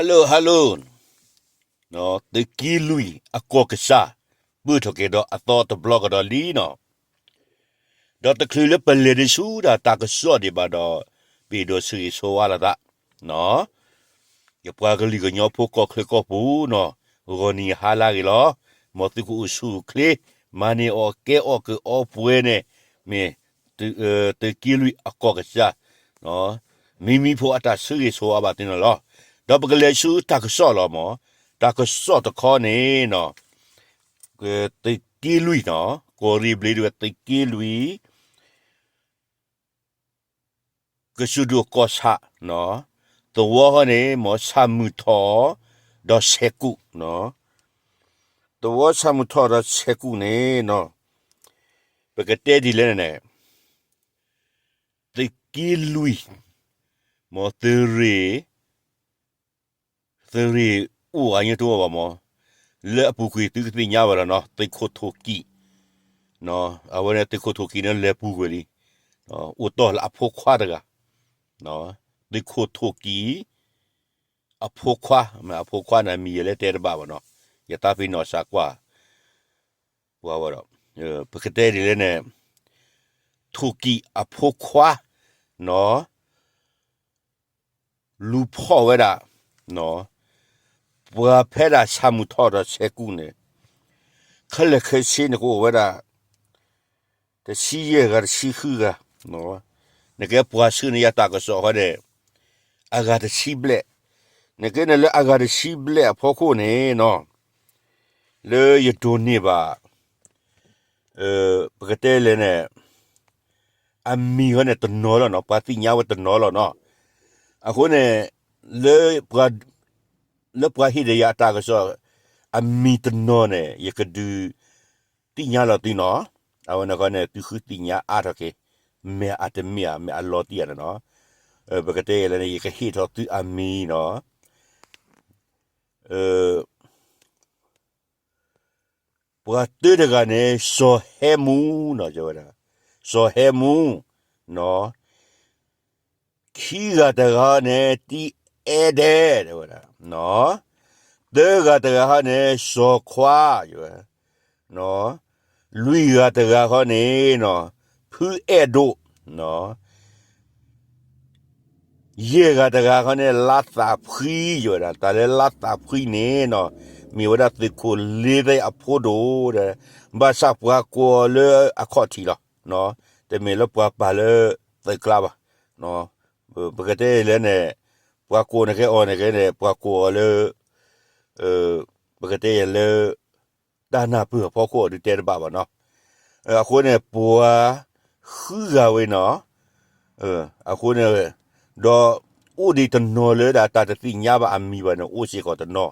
Hello hello, သုးက့လွံၢ်အကီၢ်ကစၢ် ပၢၢ်ထီၣ်က့ၤဒီးအသီတဘျီကဒီးလံနီၤ, ဒီးတချုးလၢပလဲၤဒံးဆူဒၣ်တၢ်ကစီၣ်ဒံးဘၣ်ဒီး ပအဲၣ်ဒိးဆၢဂ့ၤဆၢဝါလိာ်သး ယပှၤကလုာ်ကညီဖိကီၢ်ချၢကီၢ်ပူၤနီၤ, ဂီၤနံၤဟါလၢအဂ့ၤလီၤ. မ်သုကအိၣ်ဆူၣ်အိၣ်ချ့, မၤန့ၢ်အီၣ်ကဲအီၣ်ကၢအီပှဲၤန့ၣ်, မ့ၢ်သုးက့လွံၢ်အကီၢ်ကစၢ် မံမံဖိအတၢ်ဆၢဂ့ၤဆၢဝါဘၣ်သုန့ၣ်လီၤ. ဒီးပကလဲၤဆူတၢ်ကစီၣ်လီၤမး, တၢ်ကစီၣ်တခီန့ၣ်နီၤ, သုးက့လွံၢ်နီၤ, ကီၢ်ရ့ၣ်ဘျ့ဒၣ်ဝဲသုးက့လွံၢ် ကစၢၢ်ဒိၣ်ကီၢ်ဆၣ်, သဝီဃီန့ၣ် မ်ဆၣ်မုၢ်ထီၣ်, ဒီးဆဲးကူၣ်, သဝီဆၣ်မုၢ်ထီၣ်ဒီးဆဲးကူၣ်န့ၣ်နီၤ, ပကတဲဒ်လဲၣ်န့ၣ်, သုးက့လွံၢ်, မ်သုးရ့ၣ် သုးရ့ၣ်အိၣ်အါညါတအိၣ်ဘၣ်မး, လၢအပူၤကွံာ်သုကသ့ၣ်ညါဘၣ်လီၤနီၤ, သုးခိၣ်ထိၣ်ကံၣ်, အဝဲန့ၣ်သုးခိၣ်ထိၣ်ကံၣ်န့ၣ်လဲၤပူၤကွံာ်လံ, အိၣ်တီၢ်လၢအဖိခွါတဂၤ, သုးခိၣ်ထိၣ်ကံၣ် အဖိခွါ, မ့ၢ်အဖိခွါန့ၣ်မံၤယလဲၤတဲတဘၣ်ဘၣ်နီၤ, ယသးပ့ၤနီၣ်စးကွၢ် ပှၤဝဲဒီး, ပကတဲဒ်လဲၣ်န့ၣ်, ထိၣ်ကံၣ်အဖိခွါ, နီၤ, လူၤဖီၣ်ဝဲဒၣ်, ပှၤဖဲဒၣ်ဆၣ်မုၢ်ထီၣ်ဒီးဆဲးကူၣ်န့ၣ်, ခဲလၢာ်ခဲဆ့န့ၣ်ကအိၣ်ဝဲဒၣ် တဆံယဲၢ်ဂၤတဆံဃုဂၤ, နကဲပှၤဆှၢန့ၢ်ယၤတၢ်ကစီၣ်ဃီန့ၣ်, အဂၤတဆံဘျဲၣ်, နကဲန့ၣ်လၢအဂၤတဆံဘျဲၣ်အဖီခိၣ်န့ၣ်နီၤ, လၢယဒိးန့ၢ်ဘၣ် ပကတဲလဲၣ်န့ၣ်, အမံၤဃီန့ၣ်တနီၤလီၤနီၤ, ပှၤသ့ၣ်ညါဝဲတနီၤလီၤနီၤ, အဃိန့ၣ်, လၢ လၢပှၤဟ့ၣ်ဒီးယၤအတၢ်ကစီၣ်, အမံၤတနီၤန့ၣ် ယကဒုးသ့ၣ်ညါလီၤသုနီၤ, အဝဲန့ၣ်ဃီန့ၣ် သုဃုသ့ၣ်ညါအါထီၣ်က့ၤ, မ့ၢ်အတမ့ၢ်ဧါ မ့ၢ်အလီၤတံၢ်ဧါန့ၣ်နီၤ, ပကတဲလဲၣ်န့ၣ် ယကဟ့ၣ်ထီၣ်သုအမံၤနီၤ, ပှၤတၢတဂၤန့ၣ် စီၤဟဲမူနီၤ, စီၤဟဲမူ, ခံဂၤတဂၤန့ၣ် တံအဲၣ်ဒဲး, သၢဂၤတဂၤဟီန့ၣ် စီၤခွါ, လွံၢ်ဂၤတဂၤဟီန့ၣ် ဖုအဲၣ်ဒိၣ်, ယဲၢ်ဂၤတဂၤဃီန့ၣ် လါသးဖှံ, ယဝဲဒၣ် တၢ်လၢလါသးဖှံန့ၣ်နီၤ, မ့ၢ်ဝဲဒၣ်သုးခိၣ်လ့သ့ၣ်အဖိဒိၣ်ဒီး, ဘၣ်ဆၣ်ပှၤကိးအီၤလၢအခီၣ်ထံးလီၤ, တမ့ၢ်လၢပှၤပာ်လၢသုးကျါဘၣ်, ပကတဲလဲၣ်န့ၣ်, ပှၤကိးန့ၣ်ကဲအီၤန့ၣ်ကဲန့ၣ် ပှၤကိးအီၤလၢ ပကတဲယဲၢ်လၢ တၢ်နၢ်ပၢၢ်အဖီခိၣ်အီၤဒုးတဲတဘၣ်ဘၣ်နီၤ, အဃိန့ၣ် ပှၤဃုဂၤဝဲနီၤ, အဃိန့ၣ်, ဒီးအိၣ်ဒံးတနီၤလၢဒၣ်တၢ်တသ့ၣ်ညါဘၣ်အမံၤဘၣ်န့ၣ် အိၣ်စ့ၢ်ကီးတနီၤ,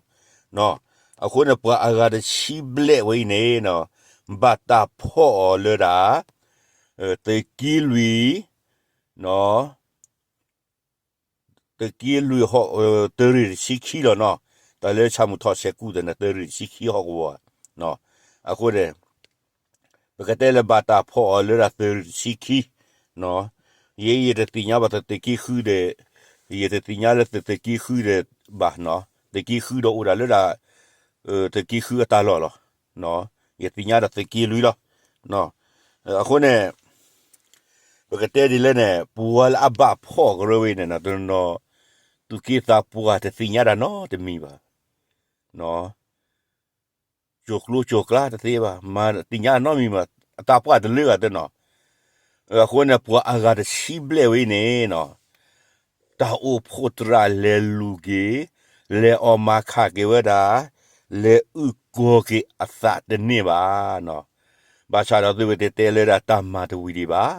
အဃိန့ၣ် ပှၤအဂၤတဆံဘျဲၣ်ဝဲအံၤန့ၣ်နီၤ, ဘၣ်တၢ်ဖီၣ်အီၤလၢဒၣ် သုးက့လွံၢ် သုးက့လွံၢ်ဟီၣ်, သုးရ့ၣ်တဆံခံလီၤနီၤ, တၢ်လၢဆၣ်မုၢ်ထီၣ်ဆဲးကူၣ်သ့ၣ်န့ၣ် သုးရ့ၣ်တဆံခံဟီၣ်ကဝီၤ, အဃိန့ၣ် ပကတဲလၢဘၣ်တၢ်ဖီၣ်အီၤလၢဒၣ်သုးရ့ၣ်တဆံခံ, ယဲယတသ့ၣ်ညါဘၣ်သုးက့ဃုဒီး, ယတသ့ၣ်ညါလၢသုးက့ဃုဒီးဘၣ်နီၤ, သုးက့ဃုဒီးအိၣ်ဒၣ်လၢဒၣ် သုးက့ဃုအတၢ်လီၢ်လီၤ, ယသ့ၣ်ညါဒီးသုးက့လွံၢ်လီၤ, အဃိန့ၣ် ပကတဲဒ်လဲၣ်န့ၣ် ပှၤလၢအဘၣ်ဖီၣ်ကရၢဝဲန့ၣ် တနီၤ သူၣ်က့သးပှၢ်တသ့ၣ်ညါတၢ်နီတမံၤဘၣ်, ကၠိၤကျိကၠိၤကျါတသ့ဘၣ်, မၤသ့ၣ်ညါနီတမံၤဘၣ်, အတၢ်ပှၢ်တလၢဂၤတနီၤ, အဃိန့ၣ် ပှၤအဂၤတဆံဘျဲၣ်ဝဲအံၤန့ၣ်နီၤ တၢ်အိၣ်ဖှိၣ်သရၣ်လဲၤလူၤက့ၤ, လဲၤအီၣ်မၤခးက့ၤဝဲဒၣ်, လဲၤအုၣ်ကီၤက့ၤအသးတန့ၢ်ဘၣ်နီၤ, ဘၣ်ဆၣ်ဒီးသုဝဲတတဲလၢဒၣ်တၢ်မၤတဝံၤဒံးဘၣ်,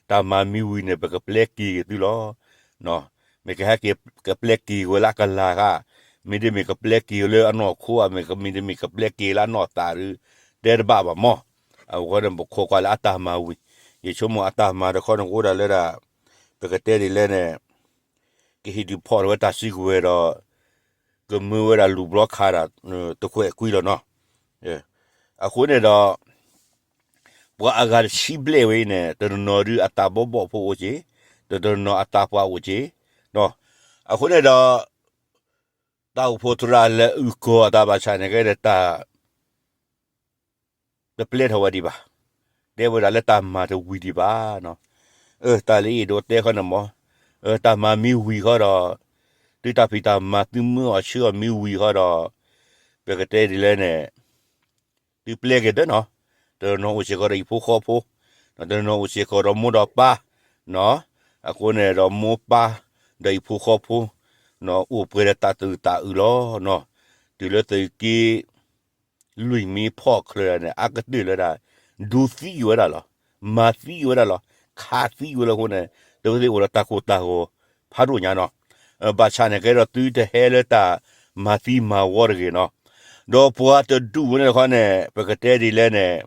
တၢ်မၤမ့ၢ်ဝံၤန့ၣ် ပကပျဲက့ၤက့ၤသုလီၤ, မ့ၢ်ကဟဲက့ၤကပျဲက့ၤဝဲလၢအကလၤဧါ, မ့တမ့ၢ်ကပျဲက့ၤလၢအနီၢ်ခိဧါ, မ့တမ့ၢ်ကပျဲက့ၤလၢအနီၢ်သးဧါ, တဲတဘၣ်ဘၣ်မး, အဝဲန့ၣ်ပခိးကွၢ်လၢအတၢ်မၤဝံၤ, ယဆိကမိၣ်အတၢ်မၤတခီန့ၣ်ကအိၣ်ဒၣ်လၢဒၣ်, ပကတဲဒ်လဲၣ်န့ၣ် ကဟ့ၣ်ဒုးဖီၣ်ထီၣ်ဝဲတၢ်စုကဝဲၤဒီး, ကမၢဝဲဒၣ်လူၤဘျီခးဒၣ်, တကွဲးကွံာ်လီၤနီၤ, အဃိန့ၣ်ဒီး ပှၤအဂၤတဆံဘျဲၣ်ဝဲအံၤန့ၣ် တနီၤနီၤဒုးအတၢ်ဘီဘီၣ်ဖိအိၣ်က့ၤ, တနီၤနီၤအတၢ်ပှၢ်အိၣ်က့ၤ, အဃိန့ၣ်ဒီး တၢ်အိၣ်ဖှိၣ်သရၣ်လဲၤအုၣ်ကီၤအသးဘၣ်ဆၣ်န့ၣ်ကဲဒီးတၢ် တပျဲထီၣ်ဝဲဒံးဘၣ်. တဲဝဲဒၣ်လၢတၢ်မၤတဝံၤဒံးဘၣ်နီၤ. အတၢ်လၢအဲၣ်ဒိးတဲခီန့ၣ်မ့ၢ် တၢ်မၤမ့ၢ်ဝံၤဃီဒီး သုတၢ်ဖံးတၢ်မၤသုမုၢ်အီၣ်ဆၢအီၣ်မ့ၢ်ဝံၤဃီဒီး ပကတဲဒ်လဲၣ်န့ၣ် သုပျဲက့ၤသ့နီၤ. တနီၤအိၣ်စ့ၢ်ကီးဒီးဟံၣ်ဖိဃီဖိ, တနီၤအိၣ်စ့ၢ်ကီးဒီးမိၢ်ဒီးပၢ်နီၤ. အဃိန့ၣ်ဒီးမိၢ်ပၢ်ဒီးဟံၣ်ဖိဃီဖိ အိၣ်ပှဲၤဒီးတၢ်သူၣ်တၢ်အုးလီၤနီၤ. တုၤလၢသုးက့ လွံၢ်မံဖီၣ်ချၢန့ၣ် အါကတၢၢ်လၢဒၣ် ဒိသံဝဲဒၣ်လီၤ. မၤသံဝဲဒၣ်လီၤ. ခးသံဝဲလၢအဃိန့ၣ် တဝဲသ့ၣ်အိၣ်ဒီးတၢ်ကိၢ်တၢ်ဂီၤဖးဒိၣ်ညါနီၤ. ဘၣ်ဆၣ်န့ၣ်ကဲဒီးသုတဟဲလၢတၢ်မၤသံမၤဝီတဂ့ၤနီၤ. ဒီးပှၤတဒူၣ်ဝဲန့ၣ်တခီန့ၣ် ပကတဲဒ်လဲၣ်န့ၣ်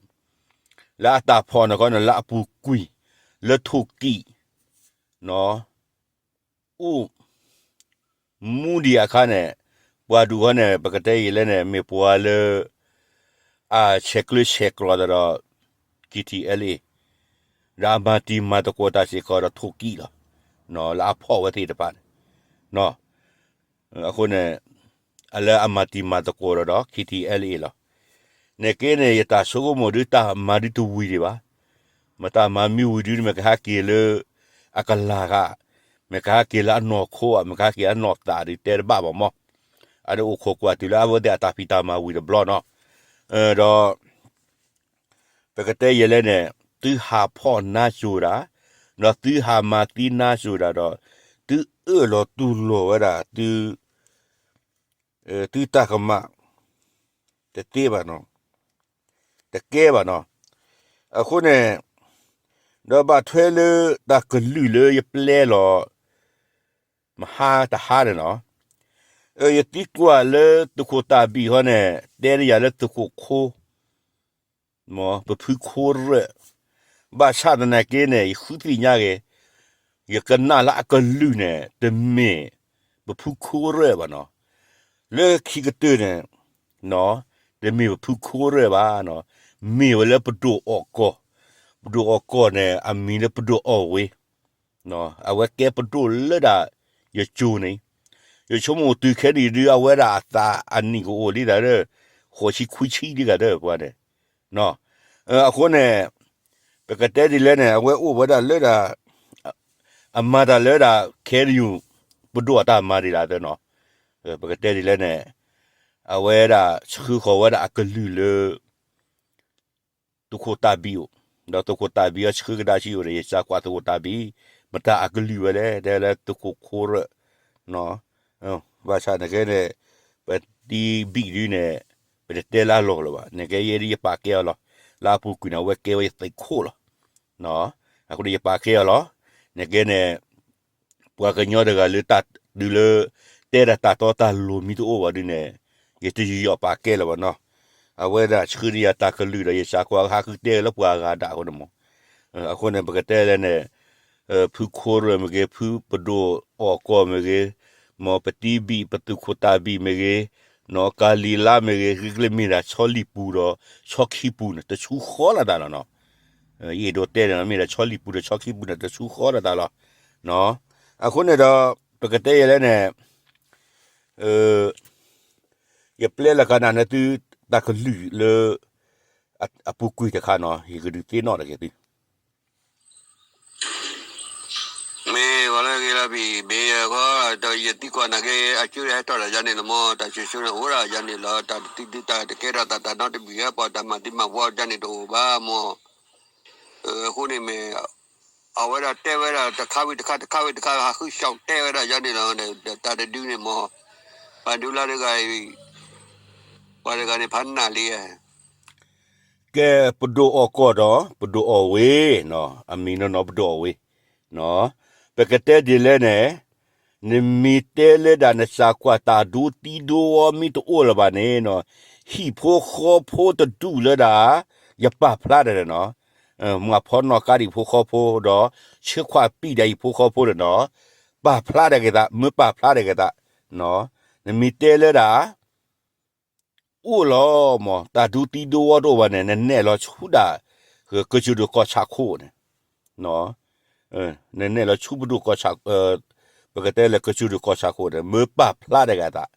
လၢအတၢ်ဖီၣ်န့ၣ်တခီန့ၣ် လၢအပူၤကွံာ် လၢထိၣ်ကံၣ် အိၣ် မူဒံးအခါန့ၣ် ပှၤဒူၣ်ဃီန့ၣ် ပကတဲယဲလဲၣ်န့ၣ် မ့ၢ်ပှၤလၢ အဆဲးကျၢဆဲးကျိးသးဒီး KTLA ဒီးအမၤတံၤမၤသကိးတၢ်စ့ၢ်ကီးဒီးထိၣ်ကံၣ်လီၤ. လၢအဖီၣ်ဝဲသ့ၣ်တဖၣ်န့ၣ် အဃိန့ၣ် အလၢအမၤတံၤမၤသကိးဒီးဒီး KTLA လီၤ. န့ၣ်က့န့ၣ် ယတၢ်ဆိကမိၣ်ဒုးတၢ်မၤဒုးတဝံၤဒံးဘၣ်. မ့ၢ်တၢ်မၤမ့ၢ်ဝံၤဒုး မ့ၢ်ကဟဲက့ၤလၢ အကလၤဂၤ, မ့ၢ်ကဟဲက့ၤလၢအနီၢ်ခိဧါ, မ့ၢ်ကဟဲက့ၤလၢအနီၢ်သးဒုးတဲတဘၣ်ဘၣ်မး, အဒုးအိၣ်ခိးကွၢ်တုၤလၢအဝဲသ့ၣ်အတၢ်ဖံးတၢ်မၤဝံၤတဘျီနီၤ. ဒီး ပကတဲယဲလဲၣ်န့ၣ် သုဟးဖီၣ်နါစိၤတၢ်, ဒီးသုဟးမၤသံနါစိၤတၢ်ဒီး သုအၢၣ်လီၤတူၢ်လိာ်ဝဲဒၣ် သု သုတၢ်ကမၣ် တသ့ဘၣ်နီၤ, တကဲဘၣ်နီၤ. အဃိန့ၣ် ဒီးဘၣ်ထွဲလၢတၢ်ကလုၢ်လၢယပျဲလီၤ မဟါတဟါန့ၣ်နီၤ, ယသံကွၢ်လၢသုးခိၣ်တၢ်ဘံၣ်ဃီန့ၣ် တဲန့ၢ်ယၤလၢသုးခိၣ်ခိ မ်ပဖုခိရၢၢ်, ဘၣ်ဆၣ်သနာ်က့န့ၣ် ယဃုသ့ၣ်ညါဂ့ၤ, ယကနၣ်လၢအကလုၢ်န့ၣ် တမ့ၢ်ပဖုခိရၢၢ်ဘၣ်နီၤ, လၢခံကတၢၢ်န့ၣ် တမ့ၢ်ပဖုခိရၢၢ်ဘၣ်နီၤ, မ့ၢ်ဝဲလၢပဒိၣ်အီၣ်ကီၢ်, ပဒိၣ်အီၣ်ကီၢ်န့ၣ် အမံၤလၢပဒိၣ်အီၣ်ဝ့ၤ အဝဲကဲပဒိၣ်လၢဒၣ်ယကၠိန့ၣ်, ယဆိကမိၣ်တုၤခဲနံၣ်ဒုး အဝဲဒၣ်အသးအနံၣ်ကအိၣ်လံတၢ်လၢ ဃိးဆံခွံဆံလံတၢ်ဒီးပှၤန့ၣ်, အဃိန့ၣ် ပကတဲဒ်လဲၣ်န့ၣ် အဝဲအိၣ်ဝဲဒၣ်လၢဒၣ် အမၤတၢ်လၢဒၣ် ခဲနံၣ် ပဒိၣ်အတၢ်မၤဒံးဒၣ်သနီၤ, ပကတဲဒ်လဲၣ်န့ၣ် အဝဲဒၣ်ဆှၢဃီၤဝဲဒၣ်အကလုၢ်လၢ သုးခိၣ်တၢ်ဘံၣ်အိၣ်, ဒီးသုးခိၣ်တၢ်ဘံၣ်အီၤဆှၢကဒါဆံအိၣ်ဒီး ယစၢကွၢ်သုးခိၣ်တၢ်ဘံၣ် မတၤအကလုၢ်ဝဲလဲၣ် တဲလၢသုးခိၣ်ခိရၢၢ်, ဘၣ်ဆၣ်နကဲန့ၣ် ပတံဘံၣ်ဒုန့ၣ် ပတတဲလၢအလီၢ်လၢၤဘၣ်, နကဲယဲဒ်ယပာ်ကဲအီၤလီၤ, လၢအပူၤကွံာ်န့ၣ် အဝဲကဲဝဲယသုးခိၣ်လီၤ, အဃိန့ၣ်ယပာ်ကဲအီၤလီၤ, နကဲန့ၣ် ပှၤကညီတဂၤလၢတၢ်တုၤလၢ တဲဒၣ်တၢ်တီတၢ်လိၤမ့ၢ်တအိၣ်ဘၣ်ဒုန့ၣ် ယတယီၤပာ်ကဲလၢၤဘၣ်နီၤ, အဝဲဒၣ်ဆှၢန့ၢ်ယၤတၢ်ကလုၢ်ဒီး ယစၢကွၢ်ဟးဃုတဲလၢပှၤဂၤဒၣ်အဃိန့ၣ်မး, အဃိန့ၣ် ပကတဲလဲၣ်န့ၣ် ဖုခိရၢၢ်မ့ၢ်ဂ့ၤ ဖုပဒိၣ်အီၣ်ကီၢ်မ့ၢ်ဂ့ၤ, မ်ပတံဘံၣ် ပသုးခိၣ်တၢ်ဘံၣ်မ့ၢ်ဂ့ၤ, နီၢ်ကၤလံၤလါမ့ၢ်ဂ့ၤ ဂ့ၤကလၢမ့ၢ်ဒၣ်ဆီလံၣ်ပူၤဒီး ဆီခံပူၤန့ၣ် တဆူဃီလၢၤတၢ်လီၤနီၤ, ယအဲၣ်ဒိးတဲန့ၣ် မ့ၢ်ဒၣ်ဆီလံၣ်ပူၤဒီးဆီခံပူၤန့ၣ် တဆူဃီလၢၤတၢ်လီၤ, အဃိန့ၣ်ဒီး ပကတဲယဲလဲၣ်န့ၣ် ယပျဲလီၤကနၣ်န့ၣ်သု တၢ်ကလုၢ်လၢ အပူၤကွံာ်တခါနီၤ ယကဒုးသ့ၣ်နီၣ်တက့ၢ်သု မ့ၢ်ဝဲလၢဂ့ၤလီၤဘံၣ် ဘ့ၣ်ယဃီ ဒီးယသံကွၢ်နာ်က့ အကၠိဟဲထီၣ်ဒီးယၤန့ၣ်လီၤမး တၢ်ဆိဆိန့ၣ်အိၣ်ဒၣ်ယၤန့ၣ်လီၤ တၢ်တတုၤဒုးတၢ်တကဲထီၣ်သးတၢ်နီတမံၤဟဲပှၤတၢ်မၤသံမၤဝီယၤန့ၣ်တအိၣ်ဘၣ်မး အဃိန့ၣ်မ့ၢ် အဝဲဒၣ်တဲဝဲဒၣ်တခါဝံၤတခါ တခါဝံၤတခါ ဟးဃုရှောက်တဲဝဲဒၣ်ယၤန့ၣ်လီၤ တၢ်တဒုန့ၣ်မး ပှၤဒုးလၢတဂၤအံၤ ပှၤတဂၤန့ၣ်ဖးနးလံ ကဲပဒိၣ်အီၣ်ကီၢ်ဒီး ပဒိၣ်အီၣ်ဝ့ၤ, အမံၤနီၢ်နီၢ်ပဒိၣ်အီၣ်ဝ့ၤ, ပကတဲဒ်လဲၣ်န့ၣ်, နမ့ၢ်တဲလၢဒၣ်နစၢကွၢ်တၢ်ဒိသံဒိဝီမ့ၢ်တအိၣ်လၢၤဘၣ်န့ၣ်, ဟံၣ်ဖိဃီဖိတဒူၣ်လၢဒၣ် ယပာ်ဖျါတၢ်န့ၣ်နီၤ, မၤဖီနီၣ်ကါဒံးဟံၣ်ဖိဃီဖိဒီး ဆၢခွါပံာ်ဒီးဟံၣ်ဖိဃီဖိန့ၣ်နီၤ, ပာ်ဖျါတၢ်က့ၤသး မ့ၢ်ပာ်ဖျါတၢ်က့ၤသး, နမ့ၢ်တဲလၢဒၣ် အိၣ်လီၤမး တၢ်ဒူသံဒိဝီတအိၣ်ဘၣ်န့ၣ် နနဲၣ်လီၤဆူဒၣ် ကစၢၢ်ဒိၣ်ကီၢ်ဆၣ်ခိၣ်န့ၣ်, နနဲၣ်လီၤဆူပဒိၣ်ကီၢ်ဆၣ်, ပကတဲလၢကစၢၢ်ဒိၣ်ကီၢ်ဆၣ်ခိၣ်န့ၣ် မ့ၢ်ပာ်ဖျါတဂၤသး,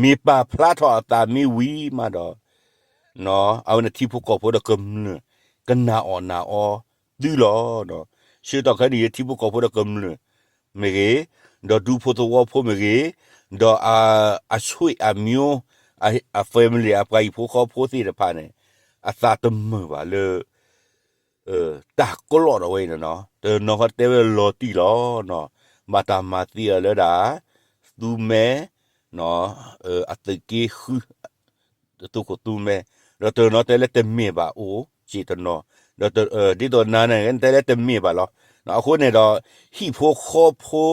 မ့ၢ်ပာ်ဖျါထီၣ်အသးမ့ၢ်ဝံၤမးဒီး, အဝဲန့ၣ်ထံဖိကီၢ်ဖိဒီးကမျၢၢ် ကနာ်အီၣ်နာ်အီသုလီၤ. ဆၢကတီၢ်ခဲအံၤန့ၣ် ထံဖိကီၢ်ဖိဒီးကမျၢၢ်မ့ၢ်ဂ့ၤ, ဒီးဒူဖိသဝီဖိမ့ၢ်ဂ့ၤ, ဒီးအ, အဆွေအမျိုး, အ, အ family အပှၤဟံၣ်ဖိဃီဖိသ့ၣ်တဖၣ်န့ၣ် အသးတမုာ်ဘၣ်လၢ တၢ်ကလီၢ်ဒီးဝဲအံၤန့ၣ်နီၤ, တနီၤဃီတဲဝဲလီၤတံၢ်လီၤနီၤ, ဘၣ်တၢ်မၤသံအီၤလၢဒၣ် သူမဲ, အသုးက့ဃု, သုးခိၣ်သူမဲ, ဒီးတနီၤတဲလၢတမ့ၢ်ဘၣ်အိၣ်စ့ၢ်တနီၤ, ဒီးဒ်သိးနၤန့ၣ်တဲလၢတမ့ၢ်ဘၣ်လီၤ. အဃိန့ၣ်ဒီး ဟံၣ်ဖိဃီဖိ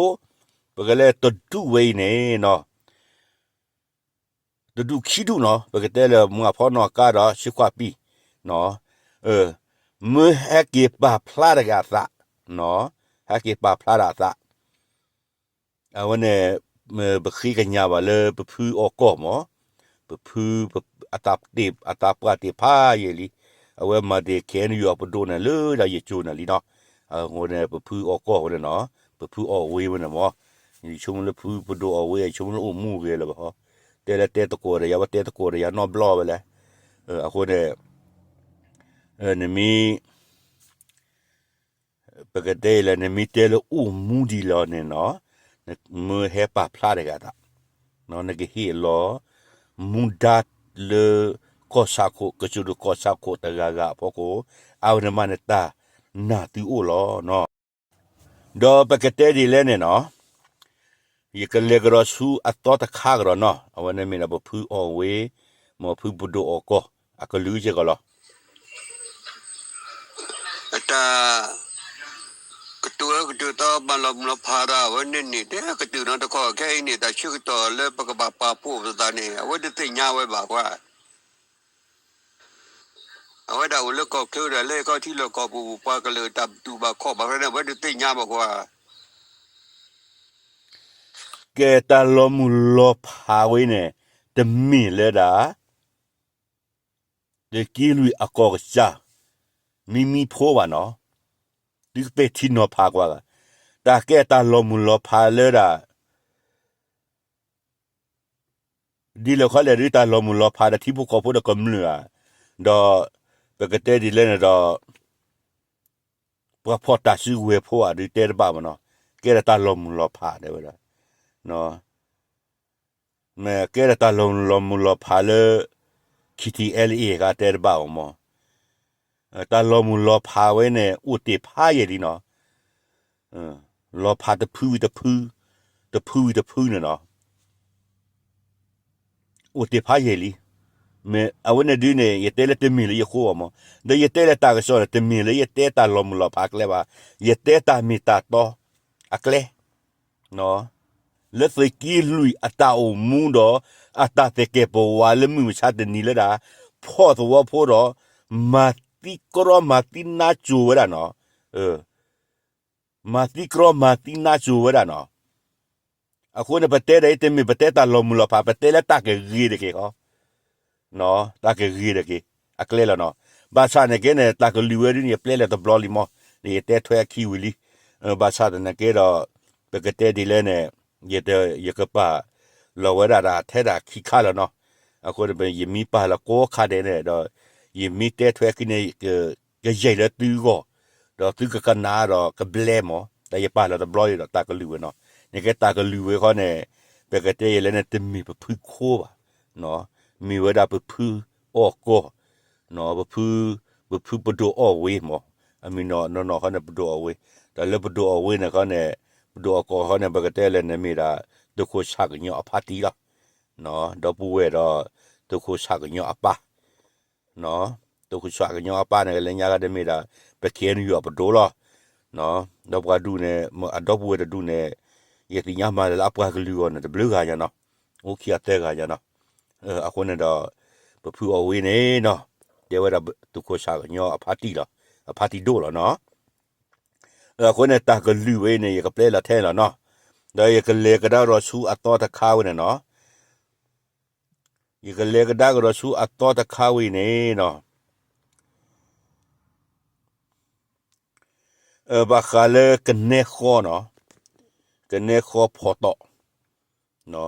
ပကလဲၤတဒူၣ်ဝဲအံၤန့ၣ်နီၤ တဒူၣ်ခံဒူၣ်နီၤ, ပကတဲလၢမုၢ်ဖီနီၢ်ကါဒီးဆံခွါပံၤ, မ့ၢ်ဟဲက့ၤပာ်ဖျါတဂၤအသး, ဟဲက့ၤပာ်ဖျါတၢ်အသး, အဝဲန့ၣ် ပဃ့ကညးဘၣ်လၢပဖုအီၣ်ကီၢ်မး, ပဖု အသးပှၢ်တ့ၢ်ဖးယံာ်လံ, အဝဲမၤတ့ၢ် ခဲအံၤ ယွၤပဒိၣ်န့ၣ်လၢဒၣ်ယကၠိန့ၣ်လံနီၤ, အဃိန့ၣ် ပဖုအီၣ်ကီၢ်ဝဲန့ၣ်နီၤ, ပဖုအီၣ်ဝ့ဝဲန့ၣ်မး, ယဆိကမိၣ်လၢဖုပဒိၣ်အီၣ်ဝ့ ယဆိကမိၣ်လၢအိၣ်မူဂ့ၤလၢၤဘၣ်ဟီ, တဲလၢတဲသကိးဒီးယၤ ဝဲတဲသကိးဒီးယၤနီတဘျီဝဲလဲၣ်, အဃိန့ၣ် နမ့ၢ် ပကတဲအံၤလဲၣ် နမ့ၢ်တဲလၢအိၣ်မူဒံးလီၤန့ၣ်နီၤ, မ့ၢ်ဟဲပာ်ဖျါတဂၤသး, နကဟ့ၣ်လီၤ မူဒါလၢ ကီၢ်ဆၣ်ခိၣ် ကစၢၢ်ဒိၣ်ကီၢ်ဆၣ်ခိၣ်တဂၤဂၤအဖီခိၣ်, အဝဲန့ၣ်မးန့ၣ်တၢ်နာ်သုအိၣ်လီၤနီၤ. ဒီးပကတဲဒ်လဲၣ်န့ၣ်နီၤ, ယကလဲၤကဒီးဆူအသီတခါကဒီးနီၤ, အဝဲန့ၣ်မ့ၢ်ဒၣ်ပဖုအီၣ်ဝ့ မ်ဖုပဒိၣ်အီၣ်ကီၢ် အကလုာ်စ့ၢ်ကီးလီၤ. တၢ် ကတိၤကတိၤသီမၤလီၤမုၢ်လီၤဖးတၢ် အဝဲန့ၣ်န့ၣ် တဲကတိၤနီတခီ ခဲအံၤန့ၣ် တၢ်ဆၢကတီၢ်လၢပကဘၣ်ပာ်ဖှိၣ်ပသးန့ၣ် အဝဲတသ့ၣ်ညါဝဲဘၣ်ကွၢ် အဝဲဒၣ်အိၣ်လၢကီၢ်ချၢဒၣ်လဲာ် ခီထံလီၢ်ကီၢ်ပူၤ ပှၤကလုာ်တၢ်တူၢ်ဘၣ်ခီၣ်ဘၣ်ဖဲန့ၣ် အဝဲတသ့ၣ်ညါဘၣ်ကွၢ် ကဲတၢ်လီၤမုၢ်လီၤဖးဝဲန့ၣ် တမ့ၢ်လၢဒၣ် သုးက့လွံၢ်အကီၢ်ကစၢ် မံမံဖိဘၣ်နီၤ, သုကပဲာ်ထံနီၤဖးကွၢ်ဂၤ, တၢ်ကဲတၢ်လီၤမုၢ်လီၤဖးလၢဒၣ် ဒ်လဲၣ်ခီလဲၣ်ဒ်တၢ်လီၤမုၢ်လီၤဖးဒီးထံဖိကီၢ်ဖိဒီးကမျၢၢ်ဧါ, ဒီး ပကတဲဒ်လဲၣ်န့ၣ်ဒီး ပှၤဖီၣ်တၢ်စုကဝဲၤဖိဧါဒ်တဲတဘၣ်မနီၤ, ကဲဒီးတၢ်လီၤမုၢ်လီၤဖးတဲဝဲဒၣ် မ့ၢ်ကဲဒီးတၢ်လီၤမုၢ်လီၤဖးလၢ ခံထံအဲလ့အ့ၣ် ကတဲတဘၣ်အီၤမး, တၢ်လီၤမုၢ်လီၤဖးဝဲန့ၣ် အိၣ်တ့ၢ်ဖးယံာ်လံနီၤ, လီၤဖးတဖုဝံၤတဖု, တဖုဝံၤတဖုန့ၣ်နီၤ, အိၣ်တ့ၢ်ဖးယံာ်လံ, မ့ၢ်အဝဲန့ၣ်ဒုန့ၣ် ယတဲလၢတမ့ၢ်လၢယဃိဘၣ်မး, ဒီးယတဲလၢတၢ်ကစီၣ်န့ၣ် တမ့ၢ်လၢယတဲတၢ်လီၤမုၢ်လီၤဖးအကျဲဘၣ်, ယတဲတၢ်မ့ၢ်တၢ်တီအကျဲ လၢသုးက့လွံၢ်အတၢ်အိၣ်မူဒီး အတၢ်သကဲာ်ပဝးလၢမုၢ်မဆါတနံၤလၢဒၣ် ဖီၣ်သဝီဖိဒီး မၤသံကြီမၤသံနါစိၤဝဲဒၣ်နီၤ, မၤသံကြီမၤသံနါစိၤဝဲဒၣ်နီၤ, အဃိန့ၣ် ပတဲဒီးအံၤတမ့ၢ်ပတဲတၢ်လီၤမုၢ်လီၤဖး ပတဲလၢတၢ်ကဂ့ၤတက့ၢ်ဃီ တၢ်ကဂ့ၤတက့ၢ် အကျဲလီၤနီၤ, ဘၣ်ဆၣ်န့ၣ်က့န့ၣ် တၢ်ကလုၢ်ဝဲဒ်န့ၣ် ယပျဲလၢတဘျီလံမး, န့ၣ်ယတဲထွဲအခံဝံၤလံ, ဘၣ်ဆၣ်သနာ်က့ဒီး ပကတဲဒ်လဲၣ်န့ၣ် ယတ ယကပာ်လီၤဝဲဒၣ်ထဲဒၣ်ခံခါလီၤနီၤ, အဃိန့ၣ် ယမ့ၢ်ပာ်လီၤကိးခါဒဲးန့ၣ်ဒီး ယမ့ၢ်တဲထွဲအခံန့ၣ် ကယံာ်လၢသုဂီၢ်, ဒီးသုကကနၣ်ဒီးကဘျဲမး, တၢ်ယပာ်လီၤတဘျီလံဒီးတၢ်ကလုၢ်ဝဲနီၤ, န့ၣ်က့တၢ်ကလုၢ်ဝဲဃီန့ၣ် ပကတဲယဲလဲၣ်န့ၣ် တမ့ၢ်ပဖုခိဘၣ်, မ့ၢ်ဝဲဒၣ်ပဖုအီၣ်ကီၢ်, ပဖု ပဖုပဒိၣ်အီၣ်ဝ့မး, အမ့ၢ်နီၢ်နီၢ်နီၢ်ဃီန့ၣ် ပဒိၣ်အီၣ်ဝ့, တၢ်လၢပဒိၣ်အီၣ်ဝ့န့ၣ်ဃီန့ၣ် ပဒိၣ်အီၣ်ကီၢ်ဃီန့ၣ် ပကတဲလဲၣ်န့ၣ်မ့ၢ်ဒၣ် သုးခိၣ်ဆၣ်ကညီအဖါတံၢ်လီၤ, ဒီပုၢ်ဝဲၢ်ဒီး သုးခိၣ်ဆၣ်ကညီအပၢ် သုးခိၣ်ဆၣ်ကညီအပၢ်န့ၣ် ကလဲၤညါဂၤတမ့ၢ်ဒၣ် ပ ခ့ၣ်အဲၣ်ယူၣ် အပဒိၣ်လီၤ, ဒီးပှၤဒူၣ်န့ၣ် အဒီပုၢ်ဝဲၢ်တဒူၣ်န့ၣ် ယသ့ၣ်ညါမၤလၢအပှၤကလုာ်အဂီၢ်န့ၣ် တဘျုးဂၤညါနီၤ, အိၣ်ခံဂၤသၢဂၤညါနီၤ, အဃိန့ၣ်ဒီး ပဖုအီၣ်ဝ့န့ၣ်နီၤ တဲဝဲဒၣ်သုးခိၣ်ဆၣ်ကညီအဖါတံၢ်လီၤ, အဖါတံၢ်ဒိၣ်လီၤနီၤ, အဃိန့ၣ် တၢ်ကလုၢ်ဝဲအံၤန့ၣ် ယကပျဲလီၤထဲန့ၣ်လီၤနီၤ, ဒီးယကလဲၤကဒါကဒီးဆူအသီတခါဝဲန့ၣ်နီၤ, ယကလဲၤကဒါကဒီးဆူအသီတခါဝဲအံၤန့ၣ်နီၤ, ဘၣ်ဃးလၢကနဲဃီနီၤ, ကနဲဃီဖီၣ်တီၣ်, နီၤ,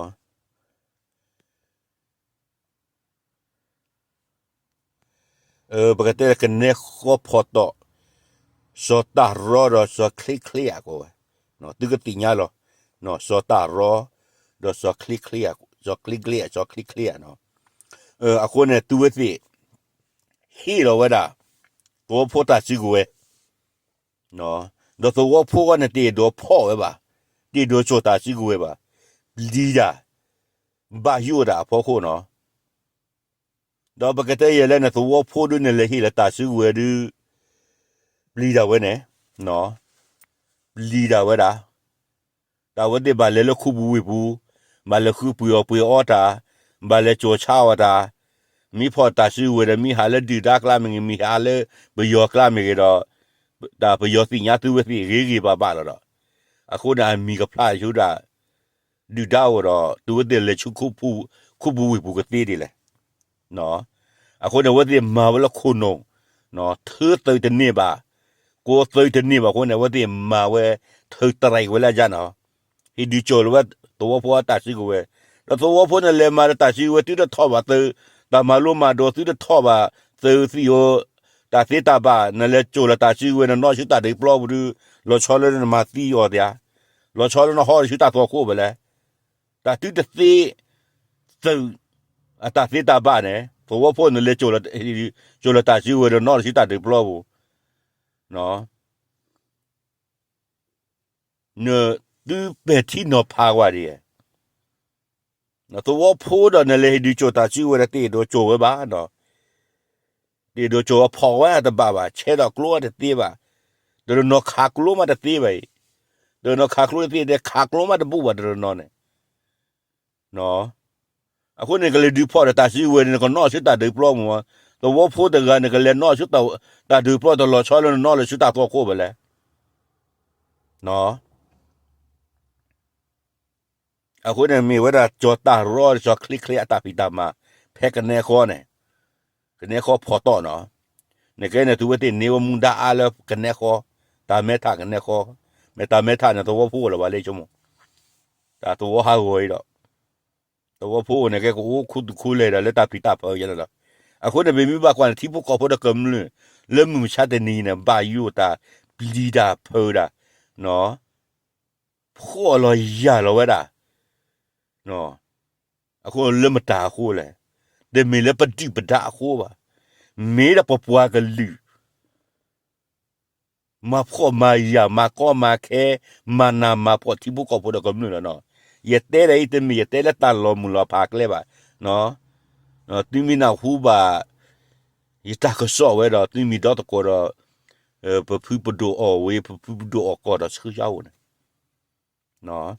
ပကတဲကနဲဃီဖီတီၣ်, စီၤတၢ်ရီဒီးစီၤချ့ချ့ဧါကိးဝဲ, သုကသ့ၣ်ညါလီၤ, စီၤတၢ်ရီ, ဒီးစီၤချ့ချ့, စီၤချ့ချ့, စီၤချ့ချ့ဧါ, အဃိန့ၣ် သုဝဲသ့ၣ် ဟ့ၣ်လီၤဝဲဒၣ် သဝီဖိတၢ်စုကဝဲၤ, ဒီးသဝီဖိဂီၢ်န့ၣ် တအဲၣ်ဒိးဖီၣ်ဝဲဘၣ်, တအဲၣ်ဒိးစိာ်တၢ်စုကဝဲၤဘၣ်, ပျံၤတၢ်, ဘၣ်ယိၣ်တၢ်အဖီခိၣ်နီၤ. ဒီးပကတဲယဲၢ်လဲၣ်န့ၣ် သဝီဖိဒုန့ၣ် လဲၤဟ့ၣ်လီၤတၢ်စုကဝဲၤဒု, ပျံၤတၢ်ဝဲန့ၣ်, ပျံၤတၢ်ဝဲဒၣ်, တၢ်ဝဲသ့ၣ်ဘၣ်လဲၤလၢခူပူၤဝ့ၢ်ပူၤ, ဘၣ်လဲၤဃုပှ့ၤအီၣ်ပှ့ၤအီတၢ်, ဘၣ်လဲၤစိာ်ဆါအီၣ်တၢ်, မ့ၢ်ဖီၣ်တၢ်စုကဝဲၤဒီး မ့ၢ်ဟးလၢဒုၣ်ဒါကျါမ့ၢ်ဂ့ၤ, မ့ၢ်ဟးလၢပယီၤကျါမ့ၢ်ဂ့ၤဒီး, တၢ်ပယီၤသ့ၣ်ညါသုဝဲသ့ၣ်ဂ့ၤဂ့ၤဘၣ်ဘၣ်လီၤဒီး, အဃိန့ၣ် အမံၤကဖျါဆူဒၣ် ဒုၣ်ဒါအိၣ်ဒီး သုဝဲသ့ၣ်လဲၤဆူခူပူၤဝ့ၢ်ပူၤကသ့ဒ်လဲၣ်. အဃိန့ၣ် အဝဲသ့ၣ်မၤဝဲလၢခိၣ်နူာ်, ထၢသုးတန့ၢ်ဘၣ်, ကိးသုးတန့ၢ်ဘၣ်အဃိန့ၣ် အဝဲသ့ၣ်မၤဝဲ ထုးတရဲးဝဲလၢအယါနီၤ, ဟ့ၣ်ဒုးစိာ်လီၤဝဲသဝီဖိအတၢ်စုကဝဲၤ, ဒီးသဝီဖိန့ၣ်လဲၤမၤဒီးတၢ်စုကဝဲၤ သုတထီၣ်ဘၣ်သုး, တၢ်မၤလိမၤဒိးသုတထီၣ်ဘၣ်သုးသံၣ်ဧိၤ, တၢ်သ့တၢ်ဘၣ် နလဲၤစိာ်လီၤတၢ်စုကဝဲၤ နနီၣ်ဆူတၢ်ဒုးပျီပူၤဒု, လီၤဆီလၢနမၤသံအီၤသ့ဧါ, လီၤဆီလၢနဟီၣ်ဆူတၢ်သွၣ်ခိၣ်ဖဲလဲၣ်, တၢ်သုတသ့ သုး အတၢ်သ့တၢ်ဘၣ်န့ၣ် သဝီဖိန့ၣ်လဲၤ စိာ်လီၤတၢ်စုကဝဲၤဒီးနီၣ်လီၤဆူတၢ်ဒုးပျီပူၤ, နသုပဲာ်ထံနီၤဖးကွၢ်ဒ်, သဝီဖိဒီးနလဲၤဟ့ၣ်ဒုးစိာ်တၢ်စုကဝဲၤဒီး တအဲၣ်ဒိးစိာ်ဝဲဘၣ်ဒီး, တအဲၣ်ဒိးစိာ်ဝဲ ဖီၣ်ဝဲတဘၣ်ဘၣ်, ဆဲးဒီးကျိတသ့ဘၣ်, တနီၤခးကျိမးတသ့ဘၣ်အံၤ, တနီၤခးကျိတသ့ဒီး ခးကျိမးတဘူၣ်ဘၣ်တနီၤန့ၣ် အဃိန့ၣ် ကလဲၤဒုးဖီၣ်ဒီးတၢ်စုကဝဲၤန့ၣ် နကနီၣ်ဆူတၢ်ဒုးပျီပူၤ, သဝီဖိတဂၤ နကလဲၤနီၣ်ဆူတၢ်ဒုးပျီ တလီၤဆီလၢနနီၣ်လီၤဆူတၢ်သွၣ်ခိၣ်ဖဲလဲၣ်. အဃိန့ၣ် မ့ၢ်ဝဲဒၣ်ကၠီၤတၢ်ရီဒီးကၠီၤချ့ချ့အတၢ်ဖံးတၢ်မၤ ဖဲကနဲဃီန့ၣ်, ကနဲဃီဖီတီၣ်နီၤ, နကဲန့ၣ် သုဝဲသ့ၣ်န့ၢ်ဝဲမူဒါအါလၢကနဲဃီ, တၢ်မဲထးကနဲဃီ, မ့ၢ်တၢ်မဲထးန့ၣ် သဝီဖိအိၣ်လၢၤဘၣ်လၢဆိကမိၣ်, တၢ်သဝီဟးဂီၤအံၤဒီး သဝီဖိအိၣ်န့ၣ် ကဲကအိၣ်ခူသူၣ်ခူလဲၢ်ဒီးလၢတၢ်ဖံးတၢ်ဖုးယဲလီၤ. အဃိန့ၣ် ပမ့ၢ်ဘၣ်ကွၢ်န့ၣ် ထံဖိကီၢ်ဖိဒီးကမျၢၢ် လၢမုၢ်မဆါတနံၤအံၤန့ၣ် ဘၣ်ယိၣ်တၢ် ပျံၤတၢ်ဖုးတၢ်, ဖှီၣ်လီၤယာ်လီၤဝဲဒၣ်, အဃိလၢမတၤအဃိလဲၣ်, တမ့ၢ်လၢပဒုၣ်ပဒါအဃိဘၣ်, မ့ၢ်ဒၣ်ပပှၤကလုာ် မၤဖှီၣ်မၤယာ် မၤကီမၤခဲ မၤနးမၤဖှီၣ်ထံဖိကီၢ်ဖိဒီးကမျၢၢ်လီၤနီၤ. ယတဲဒၣ်အံၤတမ့ၢ် ယတဲလၢတၢ်လီၤမုၢ်လီၤဖးကျဲဘၣ်, သုမ့ၢ်နၢ်ဟူဘၣ် ယတၢ်ကစီၣ်ဝဲဒီး သုမ့ၢ်ဒီသကိးဒီး ပဖုပဒိၣ်အီၣ်ဝ့ ပဖုပဒိၣ်အီၣ်ကီၢ်ဒီးဆှၢယါအိၣ်န့ၣ်,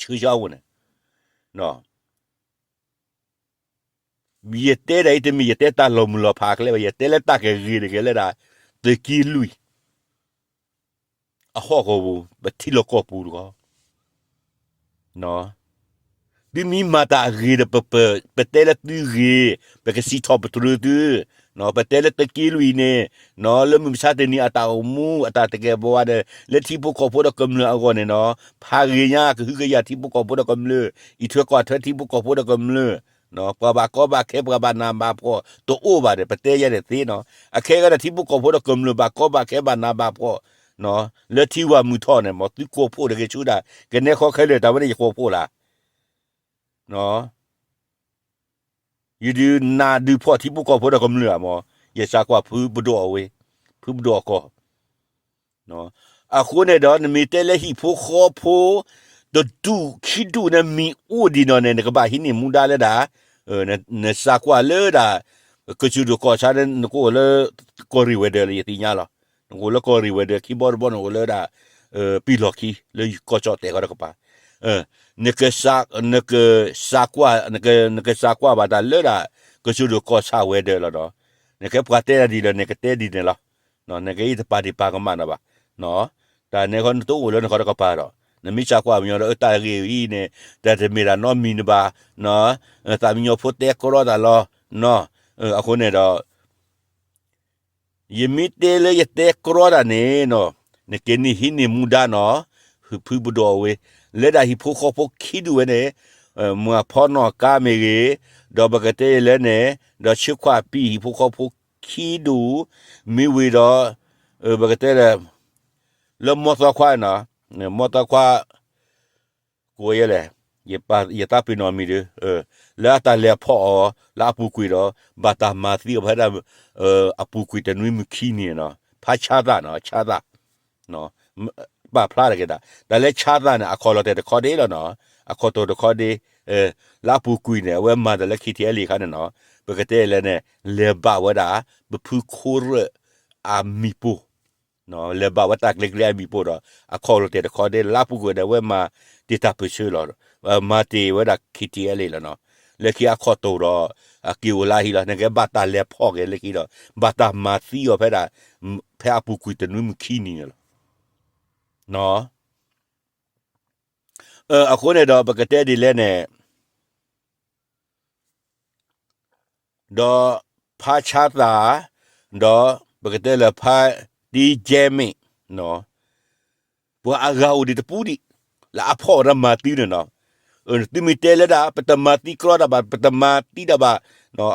ဆှၢယါအိၣ်န့ၣ် ယတဲဒၣ်အံၤတမ့ၢ် ယတဲတၢ်လီၤမုၢ်လီၤဖးကျဲဘၣ်, ယတဲလၢတၢ်ကဂ့ၤတဂ့ၤလၢဒၣ် သုးက့လွံၢ် အဟီၣ်ကဝီၤပူၤ ပထံလီၢ်ကီၢ်ပူၤတခီ, သုမ့ၢ်မၤတၢ်အဂ့ၤဒီး ပတဲလၢသုဂ့ၤ, ပကစံးထီၣ်ပတြၢၤသု, ပတဲလၢသုးက့လွံၢ်န့ၣ်, လၢမုၢ်မဆါတနံၤအတၢ်အိၣ်မူ အတၢ်တကဲဘၣ်ဝဲဒီး လၢထံဖိကီၢ်ဖိဒီးကမျၢၢ်အဂီၢ်န့ၣ်နီၤ, ဖးဂ့ၤညါ ကဟုကယာ်ထံဖိကီၢ်ဖိဒီးကမျၢၢ်, အံးထွဲကွၢ်ထွဲထံဖိကီၢ်ဖိဒီးကမျၢၢ်, ပှၤဘၣ်ကီဘၣ်ခဲ ပှၤဘၣ်နးဘၣ်ဖှီၣ် တအိၣ်ဘၣ်ဒီး ပတဲယဲန့ၣ်သ့နီၤ, အခဲအံၤဒီးထံဖိကီၢ်ဖိဒီးကမျၢၢ် ဘၣ်ကီဘၣ်ခဲဘၣ်နးဘၣ်ဖှီၣ် လၢထံဝၢ်မုၢ်ထီၣ်န့ၣ် မ်သုကိးဖှိၣ်တဂ့ၤဆူဒၣ် ကနဲဃီခဲလၢာ် တၢ်ဝဲန့ၣ်ယကိးဖှိၣ်လၢ ယဒုးနၢ်ဒုးဖှီၣ်ထံဖိကီၢ်ဖိဒီးကမျၢၢ်ဧါမး, ယစးကွၢ်ဖုပဒိၣ်အီၣ်ဝ့, ဖုပဒိၣ်အီၣ်ကီၢ်, အဃိန့ၣ်ဒီး နမ့ၢ်တဲလၢဟံၣ်ဖိဃီဖိ တဒူၣ်ခံဒူၣ်န့ၣ်မ့ၢ်အိၣ်ဒံးနီၤန့ၣ် နကဘၣ်ဟံးန့ၢ်မူဒါလၢဒၣ်, နစးကွၢ်လၢဒၣ် ကစၢၢ်ဒိၣ်ကီၢ်ဆၣ်န့ၣ် နကအိၣ်လၢ ကီၢ်ရ့ၣ်ဝဲၤဒၢးလၢယသ့ၣ်ညါလီၤ, နကအိၣ်လၢကီၢ်ရ့ၣ်ဝဲၤဒၢး ခံဘီတဘီန့ၣ်အိၣ်လၢဒၣ် ပံၢ်လီၢ်ခံ လၢကီၢ်ကၠီၣ်တဲာ်ဃီတကပၤ, နကစးကွၢ်, နကစးကွၢ်ဘၣ်တၢ်လၢဒၣ် ကစၢၢ်ဒိၣ်ကီၢ်ဆၣ်ဝဲၤဒၢးလီၤဒီး, နကဲပှၤတဲဒၣ်ဒ်လဲၣ် နကတဲဒ်န့ၣ်လီၤ, နကဲအံၤတပာ်ဒံးပာ်ကမၣ်နၤဘၣ်, တၢ်န့ၣ်ဃီနတအိၣ်လၢနခီတကပၤဒီး နမ့ၢ်စးကွၢ်မညီဒီး အတၢ်ဂ့ၢ်အံၤန့ၣ် တၢ်တမ့ၢ်ဒၣ်နီတမံၤန့ၣ်ဘၣ်, သးမံညီဖိတဲကြီတၢ်လီၤ, အဃိန့ၣ်ဒီး ယမ့ၢ်တဲလၢယတဲကြီတၢ်န့ၣ်နီၤ, နက့ၤန့ၢ်ဟံးန့ၢ်မူဒါနီၤ, ဟံၣ်ဖုပဒိၣ်အီၣ်ဝ့, လၢဒၣ်ဟံၣ်ဖိဃီဖိခံဒူၣ်ဝဲန့ၣ်, မုၢ်ဖီနီၢ်ကါမ့ၢ်ဂ့ၤ, ဒီးပကတဲယဲလဲၣ်န့ၣ်, ဒီးဆှၢခွါပံာ်ဟံၣ်ဖိဃီဖိခံဒူၣ်, မ့ၢ်ဝံၤဒီး, ပကတဲလၢ, လၢမီၢ်သီခွါနီၤ, မီၢ်သီခွါ ကိးယဲလဲၣ်, ယသးပ့ၤနီၣ်မံၤဒီး, လၢအတၢ်လဲၤဖီၣ်အီၤလၢအပူၤကွံာ်ဒီး, ဘၣ်တၢ်မၤသံအီၤဖဲဒၣ် အပူၤကွံာ်တနွံမုၢ်ခံနံၤနီၤ, ဖါဆါသၣ်နီၤ, ဆါသၣ်, ပာ်ဖျါတက့ၢ်ဒၣ်, တၢ်လၢဆါသၣ်န့ၣ် အခီၣ်လီၤတဲာ်တခီဒ့လီၤနီၤ, အခီၣ်တိာ်တခီဒ့, လၢအပူၤကွံာ်န့ၣ် အဝဲမၤတၢ်လၢ ခံထံအဲလ့ၣ် အခါန့ၣ်နီၤ, ပကတဲလဲၣ်န့ၣ်, လဲၤဘၣ်ဝဲဒၣ် ပဖုခိၣ်ရၢၣ်အမံၤပိၢ် လဲၤဘၣ်ဝဲတၢ်ကျဲကျဲအမံၤပိၢ်ဒီး, အခီၣ်လီၤတဲာ်တခီဒ့ လၢအပူၤကွံာ်န့ၣ် အဝဲမၤတ့ၢ်တၢ်ပၢၢ်ဆၢလီၤ, မၤတ့ၢ်ဝဲဒၣ် ခံထံအဲလ့ၣ် လီၤနီၤ, လၢခံအခီၣ်တိာ်ဒီး, အက့ၤအိၣ်လၢဟံၣ်လီၤ, နကဲဘၣ်တၢ်လဲၤဖီၣ်က့ၤလၢခံဒီး, ဘၣ်တၢ်မၤသံအီၤဖဲဒၣ်, ဖဲအပူၤကွံာ်တနွံမုၢ်ခံနံၤန့ၣ်လီၤ. အဃိန့ၣ်ဒီးပကတဲဒ်လဲၣ်န့ၣ် ဒီးဖါဆါသၣ်, ဒီးပကတဲလၢဖါတံကဲမ့ၣ်, ပှၤအဂၤအိၣ်ဒံးတပူၤဒံး, လၢအဖီၣ်ဒီးမၤသံန့ၣ်နီၤ, သုမ့ၢ်တဲလၢဒၣ် ပတမၤသံကြီတၢ်ဘၣ် ပတမၤသံတၢ်ဘၣ်,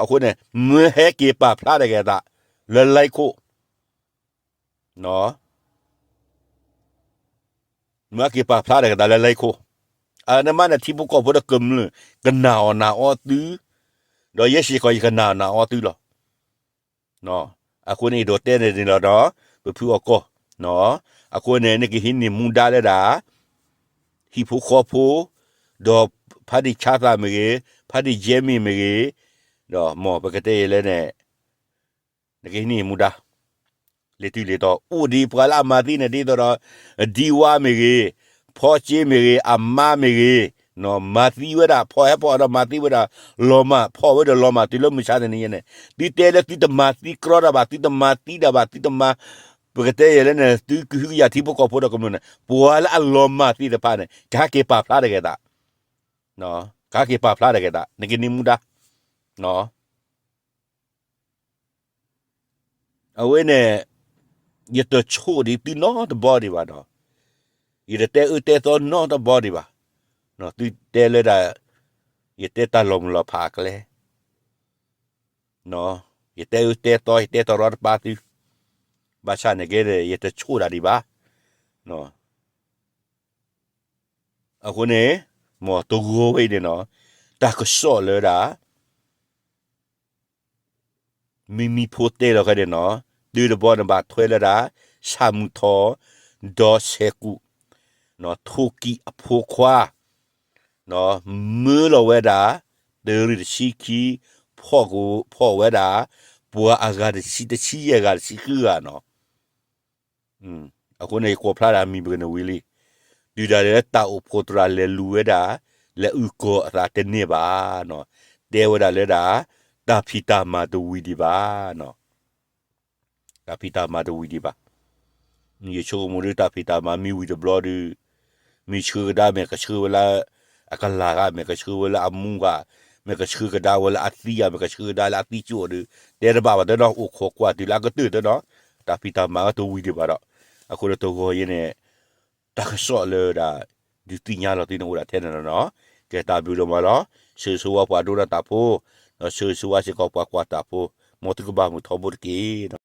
အဃိန့ၣ်, မၢဟဲက့ၤပာ်ဖျါတဂၤသး, လၢလံခိၣ် မၢက့ၤပာ်ဖျါတဂၤသးလၢလံခိၣ်, အန့ၣ်မးန့ၣ် ထံဖိကီၢ်ဖိဒီးကမျၢၢ် ကနာ်အီၣ်နာ်အီသု, ဒီးယဲစ့ၢ်ကီးယကနာ်အီၣ်နာ်အီသုလီၤ. အဃိန့ၣ် ယဒိးတဲန့ၣ်န့ၣ်လီၤဒီး, ပဖုအီၣ်ကီၢ်, အဃိန့ၣ် နကဟံးန့ၢ်မူဒါလၢဒၣ် ဟံၣ်ဖိဃီဖိ, ဒီးဖါတံၢ်ဆါသၣ်မ့ၢ်ဂ့ၤ, ဖါတံၢ်ယဲမ့ၢ်မ့ၢ်ဂ့ၤ, ဒီးမ်ပကတဲယဲလဲၣ်န့ၣ်, နကဟံးန့ၢ်မူဒါ လ့ၤတုၤလ့ၤတီၤ အိၣ်ဒံးပှၤလၢအမၤသံန့ၣ် ဒ်သိးဒီး ဒံဝါမ့ၢ်ဂ့ၤ, ဖီကၠ့မ့ၢ်ဂ့ၤ, အမါမ့ၢ်ဂ့ၤ, မၤသံဝဲဒၣ် ဖီၣ်ဟဲဖီၣ်ဒီးမၤသံဝဲဒၣ်, လီၤမၢ် ဖီၣ်ဝဲဒီးလီၤမၢ်တုၤလၢမုၢ်ဆါတနံၤညါန့ၣ်, သုတဲလၢသုတမၤသံကြီတၢ်ဘၣ် သုတမၤသံတၢ်ဘၣ် သုတမၤ, ပကတဲယဲလဲၣ်န့ၣ် သုကဟုကယာ်ထံဖိကီၢ်ဖိဒီးကမျၢၢ်န့ၣ် ပှၤလၢအလီၤမၢ်သ့ၣ်တဖၣ်န့ၣ် ကဟဲက့ၤပာ်ဖျါတဂၤသး, ကဟဲက့ၤပာ်ဖျါတဂၤသး နကန့ၢ်မူဒါ အဝဲန့ၣ်, ယတဆိၣ်ဒံးသုနီတဘီဒံးဘၣ်ဒီး, ယတတဲအၢတဲသီနီတဘီဒံးဘၣ်, သုတဲလၢဒၣ်, ယတဲတၢ်လီၤမုၢ်လီၤဖးအကျဲ, ယတဲအၢတဲသီ ယတဲတရီတပါသု, ဘၣ်ဆၣ်န့ၣ်က့န့ၣ် ယတဆိၣ်ဒၣ်ဒံးဘၣ်. အဃိန့ၣ်, မ်တဂီၤဝဲအံၤန့ၣ်နီၤ, တၢ်ကစီၣ်လၢဒၣ် မ့မ့ၢ်ဖိတဲလီၤခဲန့ၣ်နီၤ, တုၤတဘီန့ၣ်ဘၣ်ထွဲလၢဒၣ်, ဆၣ်မုၢ်ထီၣ်, ဒီးဆဲးကူၣ်, ထိၣ်ကံၢ်အဖိခွါ, မၢလီၤဝဲဒၣ်, တရံးတဆံခံ, ဖီၣ်က, ဖီၣ်ဝဲဒၣ်, ပှၤအဂၤတဆံ, တဆံယဲၢ်ဂၤ တဆံဃုဂၤနီၤ. အဃိန့ၣ် ယကွၢ်ဖျါဒၣ်မံၤပကနၣ်ဝံၤလံ, တုၤဒၣ်လဲာ်လၢတၢ်အိၣ်ဖှိၣ်သရၣ်လဲၤလူၤဝဲဒၣ်, လဲၤအုၣ်ကီၤအသးတန့ၢ်ဘၣ်, တဲဝဲဒၣ်လၢဒၣ်, တၢ်ဖံးတၢ်မၤတဝံၤဒံးဘၣ်, တၢ်ဖံးတၢ်မၤတဝံၤဒံးဘၣ်. ယဆိကမိၣ်ဒုးတၢ်ဖံးတၢ်မၤမ့ၢ်ဝံၤတဘျီဒုး, မ့ၢ်ဆှၢကဒါမ့ၢ်ကဆှၢဝဲလၢအကလၤဂၤ, မ့ၢ်ကဆှၢဝဲလၢအမူဂၤ, မ့ၢ်ကဆှၢကဒါဝဲလၢအသံဧါ, မ့ၢ်ကဆှၢကဒါလၢအသံကၠိၣ်ဒီး, တဲတဘၣ်ဘၣ်တနီၤ, အိၣ်ခိးကွၢ်တုၤလၢအကတၢၢ်တနီၤ, တၢ်ဖံးတၢ်မၤတဝံၤဒံးဘၣ်ဒီး, အဃိဒီးတဂီၤအံၤန့ၣ်, တၢ်ကစီၣ်လၢဒၣ်, ဒုးသ့ၣ်ညါလီၤသုန့ၣ်အိၣ်ဒၣ်ထဲန့ၣ်လီၤနီၤ, ကဲတၢ်ဘျုးဒိၣ်မးလီၤ, ဆၢဂ့ၤဆၢဝါပှၤဒိကနၣ်တၢ်ဖိ, ဒီးဆၢဂ့ၤဆၢဝါစ့ၢ်ကီးပှၤကွၢ်တၢ်ဖိ, မ်သုကဘၣ်မုာ်ထီဘိတက့ၢ်.